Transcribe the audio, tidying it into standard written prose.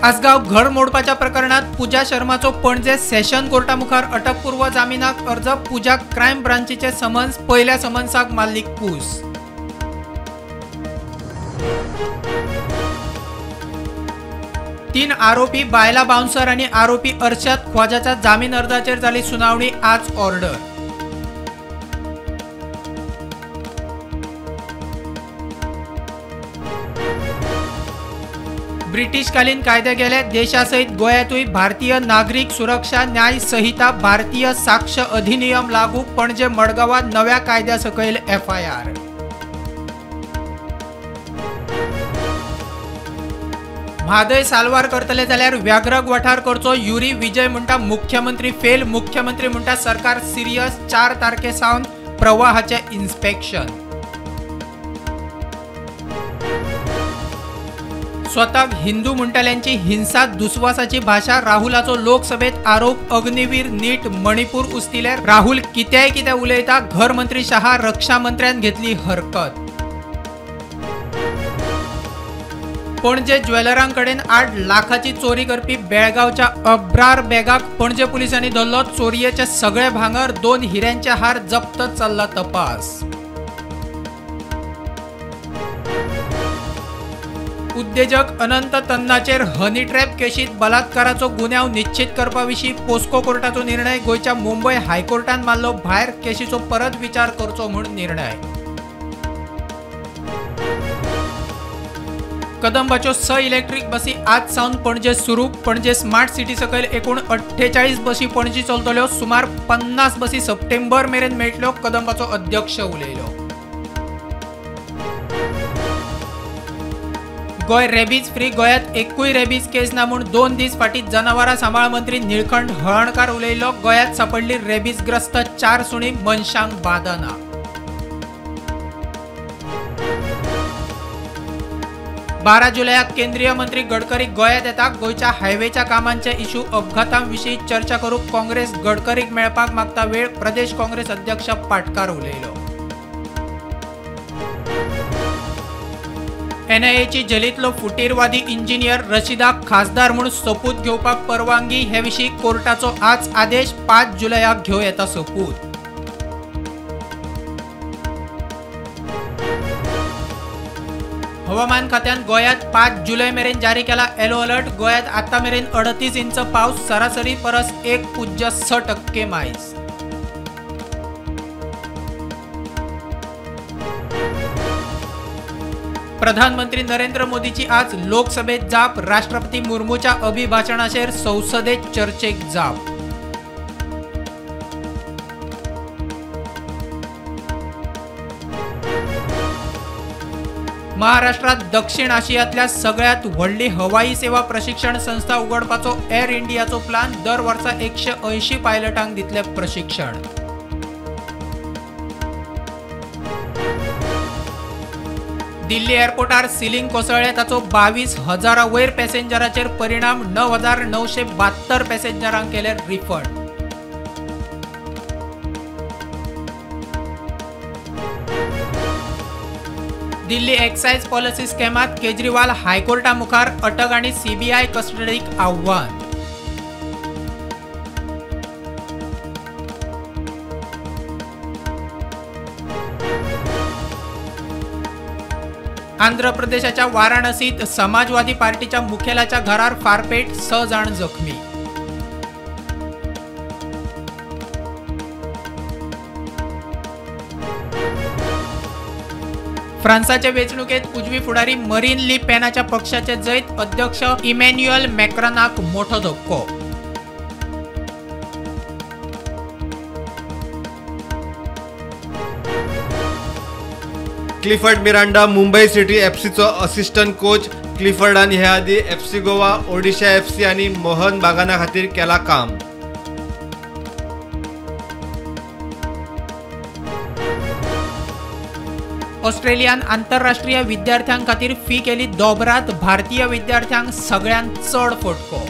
आसगांव घर मोडपाच्या प्रकरणात पूजा शर्माचो पणजे सेशन कोर्टा मुखार अटकपूर्व जामिनाक अर्ज. पूजा क्रायम ब्रांचीचे समन्स, पयल्या समन्साक मारली कूस. तीन आरोपी बायला बाउन्सर आनी आरोपी अर्शद ख्वाजाच्या जामीन अर्जाचेर जाली सुनावणी, आज ऑर्डर. ब्रिटिशकालीन कायदे गेले, देशासहित गोंयांतूय भारतीय नागरीक सुरक्षा न्याय संहिता, भारतीय साक्ष अधिनियम लागू. पणजे मडगांवांत नव्या कायद्या सकयल एफआयआर. म्हादय साल्वार करतले जाल्यार व्याघ्र वाठार करचो, युरी विजय म्हणटा मुख्यमंत्री फेल. मुख्यमंत्री म्हणटा सरकार सिरियस, 4 तारखे सावन प्रवाहाचें इन्स्पेक्शन. स्वताक हिंदू म्हणटल्यांची हिंसा दुस्वासाची भाशा, राहुलाचो लोकसभेत आरोप. अग्निवीर नीट मणिपूर उस्तिले, राहुल कितेंय कितें उलयता. घर मंत्री शहा, रक्षा मंत्र्यान घेतली हरकत. पणजे ज्वेलरांकडेन 8 लाखाची चोरी करपी बेळगांवच्या अब्रार बेगाक पणजे पुलिसांनी धरलो. चोरयेचे सगळे भांगर, 2 हिऱ्यांचे हार जप्त, चल्ला तपास. उद्देजक अनंत तन्नाचेर हनी ट्रॅप केशीत बलात्काराचो गुन्यांव निश्चित करपा विशीं पोस्को कोर्टाचो निर्णय. गोंयच्या मुंबय हायकोर्टान मारलो भायर, केशीचो परत विचार करचो म्हूण निर्णय. कदंबाच्यो 6 इलेक्ट्रीक बसी आज सावन पणजे सुरू. पणजे स्मार्ट सिटी सकयल एकूण 48 बसी पणजी चलतल्यो. सुमार 50 बसी सप्टेंबर मेरेन मेळटल्यो, कदंबाचो अध्यक्ष उलयलो. गोंय रेबीज फ्री, गोंयांत एकूय रेबीज केस ना म्हूण 2 दीस फाटीं जनावरां सांबाळ मंत्री निळकंठ हळर्णकार उलयलो. गोंयांत सांपडली रेबीजग्रस्त 4 सुणी, मनशांक बादा ना. 12 जुलयाक केंद्रीय मंत्री गडकरी गोंयांत येता. गोंयच्या हायवेच्या कामांचे इशू, अपघातां विशीं चर्चा करूंक काँग्रेस गडकरीक मेळपाक मागता वेळ, प्रदेश काँग्रेस अध्यक्ष पाटकार उलयलो. एनआयएची जेलींतलो फुटीरवादी इंजिनियर रशिदाक खासदार म्हूण सोपूत घेवपाक परवानगी, हे विशीं कोर्टाचो आज आदेश. 5 जुलयाक घेवं येता सोपूत. हवामान खात्यान गोंयांत 5 जुलय मेरेन जारी केला येलो अलर्ट. गोंयांत आतां मेरेन 38 इंच पावस, सरासरी परस 1.6% मायज. प्रधानमंत्री नरेंद्र मोदीची आज लोकसभेत जाप. राष्ट्रपती मुर्मूच्या अभिभाषणाचेर संसदेत चर्चेक जाप. महाराष्ट्रात दक्षिण आशियांतल्या सगळ्यात व्हडली हवाई सेवा प्रशिक्षण संस्था उगडपाचो एअर इंडियाचो प्लान. दर वर्सा 180 पायलटांक दितले प्रशिक्षण. दिल्ली एअरपोर्टार सिलिंग कोसळ्ळें, ताचो 22,000 वयर पॅसेंजराचेर परिणाम. 9,972 पॅसेंजरांक केले रिफंड. दिल्ली एक्सायज पॉलिसी स्कॅमात केजरीवाल हायकोर्टा मुखार अटक आनी सीबीआय कस्टडीक आव्हान. आंध्र प्रदेशाच्या वाराणसीत समाजवादी पार्टीच्या मुखेल्याच्या घरार फारपेट, 6 जाण जखमी. फ्रांसाचे वेंचणुकेत उजवी फुडारी मरीन ली पेनाच्या पक्षाचे जैत, अध्यक्ष इमॅन्युएल मॅक्रॉनाक मोठो धक्को. क्लिफर्ड मिरांडा मुंबई सिटी एफसीचो असिस्टंट कोच. क्लिफर्डान हे आदी एफसी गोवा, ओडिशा एफसी आनी मोहन बागाना खातीर केला काम. ऑस्ट्रेलियान आंतरराष्ट्रीय विद्यार्थ्यां खातीर फी केली दोबरात, भारतीय विद्यार्थ्यांक सगळ्यांत चड फटको.